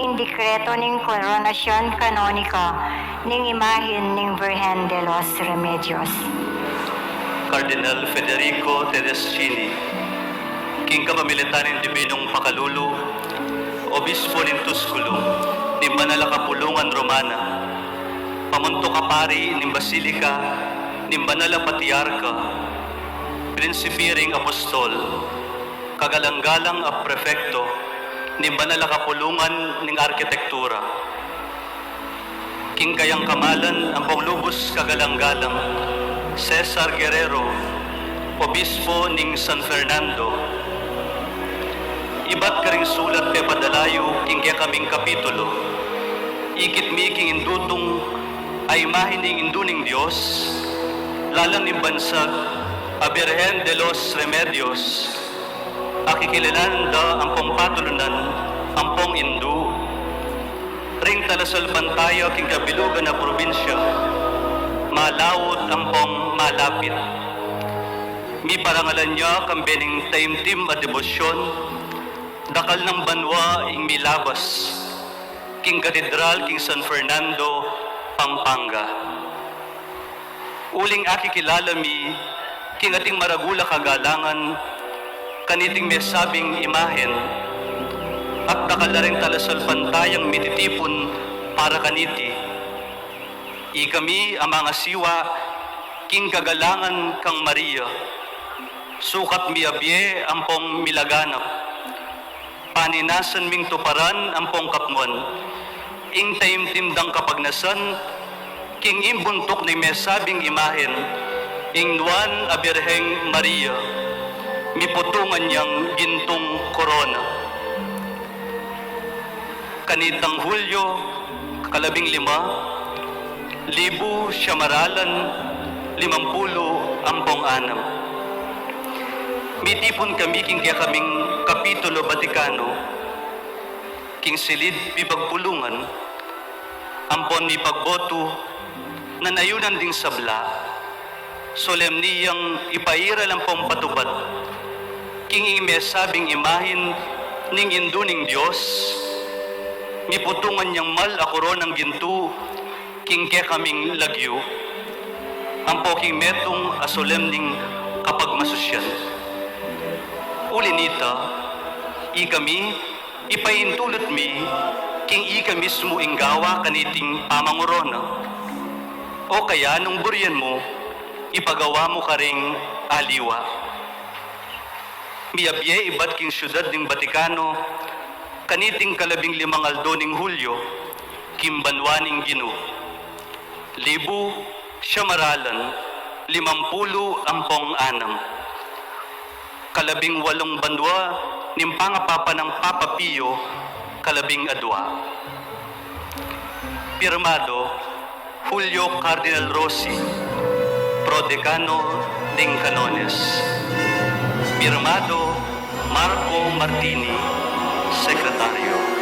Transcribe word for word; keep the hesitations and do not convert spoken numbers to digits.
Ing dekreto ning koronasyon kanonika ning imahen ning Virgen de los Remedios. Cardinal Federico Tedeschini, king kapamilatan ning Dibinung Pakalulu, Obispo ning Tusculum, ning Banal a Kapulungan Romana, pamuntuk a pari ning Basilika ning Banal a Patriarka, Prinsipe ring Apostol, kagalang-galang a prefekto ning Banal a Kapulungan ning Arkitektura. King kayang kamalan ampong lubus kagalang-galang, Cesar Guerrero, Obispo ning San Fernando. Ibat karing sulat pepadala yu king kekaming kapitulo, ikit mi king indutung a imahen ning Indu ning Dios, lalam ning bansag a Virgen de los Remedios, a kikilalan da ampong patulunan ampong indu ring talasalpantaya king kabilugan a probinsya, malaut ampong malapit. Miparangalan ya kambe ning taimtim a debosyon, dakal nang banua ing milabas king katedral king San Fernando, Pampanga. Uling akikilala mi king ating maragul a kagalangan kaniting mesabing imahen, at dakal la ring talasalpantayang mititipun para kaniti. Ikami a mangasiwa king kagalangan kang Maria, sukat mi abie ampong milaganap, paninasan ming tuparan ampong kapnuan ing taimtim dang kapagnasan king imbuntuk ning mesabing imahen, ing Nuan a Birheng Maria, miputungan yang gintung korona. Kanitang Hulyo, kalabing lima, libu siyam a ralan limampulu ampong anam. Mitipun kami king kekaming Kapitulo Batikano, king silid pipagpulungan, ampon mipagbotu na nayunan ding sabla, solemni yang ipairal ampong patupad king ing mesabing imahen ning Indu ning Dios, miputungan yang mal a koronang gintu king kekaming lagyu, ampo king metung a solemning kapagmasusyan. Uli nita, ikami, ipaintulut mi king ika mismu ing gawa kaniting pamangorona, o kaya nung burian mu, ipagawa mu karing aliwa. Miabie ibat king siudad ning Batikano kaniting kalabing limang aldo ning Hulyo, king banua ning Ginu, libu siyam a ralan limampulu ampong anam. Kalabing walung banua ning pangapapa nang Papa Pio kalabing adua. Pirmado, Julio Cardinal Rossi, Prodecano ding Canones. Pirmado, Marco Martini, Sekretaryo.